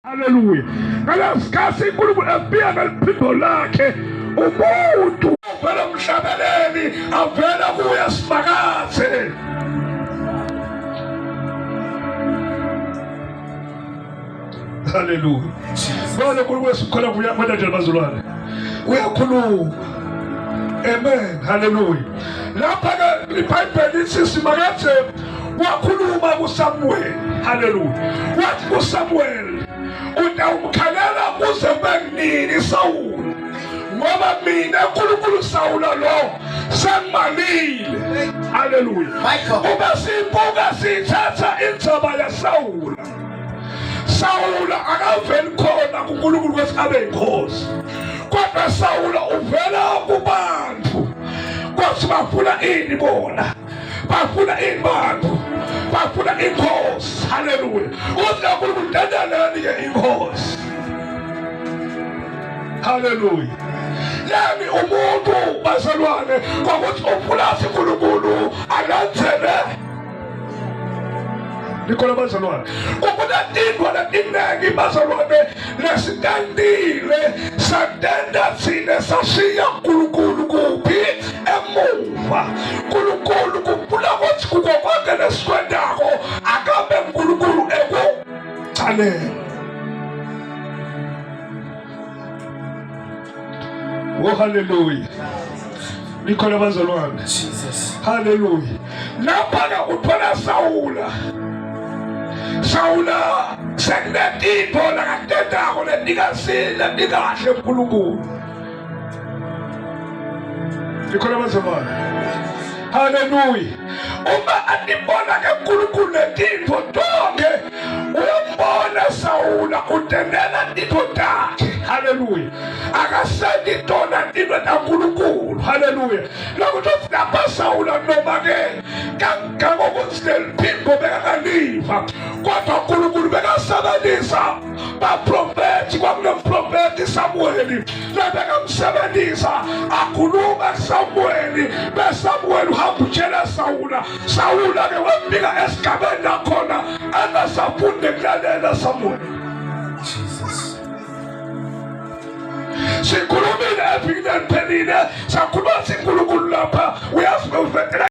Haleluya. Ngalesikhathi uNkulunkulu efika ngeliphimbo lakhe umuntu uvela umhlabeleli avela kuye simakathe. Haleluya. Bona uNkulunkulu esikhola kuye kwenda njani bazalwane. Uyakhuluma. Amen. Haleluya. Lapha ke iBhayibheli lithi simakathe wakhuluma kuSamuel. Haleluya. Wathi kuSamuel utawumkhalela kuze kube nini Sawula? Ngoba mina uNkulunkulu Sawula lo sengimalile. Haleluya. Uma sibuka sithatha indzaba yaSawula. Sawula akaveli khona kuNkulunkulu ukuthi abe inkosi. Kodwa Sawula uvela kubantu. Kwathi bafuna ini bona? Bafuna ini bantu? Bafuna inkosi. Haleluya. Uthi uNkulunkulu dandanani ke inkosi. Haleluya. Lami umuntu bazalwane kwakuthi ufuna uNkulunkulu alandzele Nikhona bazalwane. Kunetintfo letiningi bazalwane lesitentile satenta thina sashiya uNkulunkulu kuphi emuva. uNkulunkulu kufuna ukuthi kuko konke lesikwentako akabe uNkulunkulu ekucaleni. Oh hallelujah. Nikhona bazalwane. Jesus. Hallelujah. Lapha ke uthola Sawula. Sawula sekunetintfo lakatentako letikasile letikahle uNkulunkulu. Nikhona bazalwane. Hallelujah. Uma anibona ke uNkulunkulu letintfo tonke uyambona Sawula utendela tintfo takhe. Hallelujah. Akasenti tona tintfo taNkulunkulu. Hallelujah. Lokutho lapha Sawula noma ke kangangokuthi leliphimbo bekangaliva kodwa uNkulunkulu bekasebenzisa baprofethi kwakunomprofethi Samuweli lebekamsebenzisa akhuluma kuSamuweli beSamuweli uhamba utshela Sawula Sawula ke wafika esigabeni lakhona angasafundi kulalela Samuweli Jesus. Sikhulumile evikini eliphelile sakhuluma siNkulunkulu lapha uyazi uvetela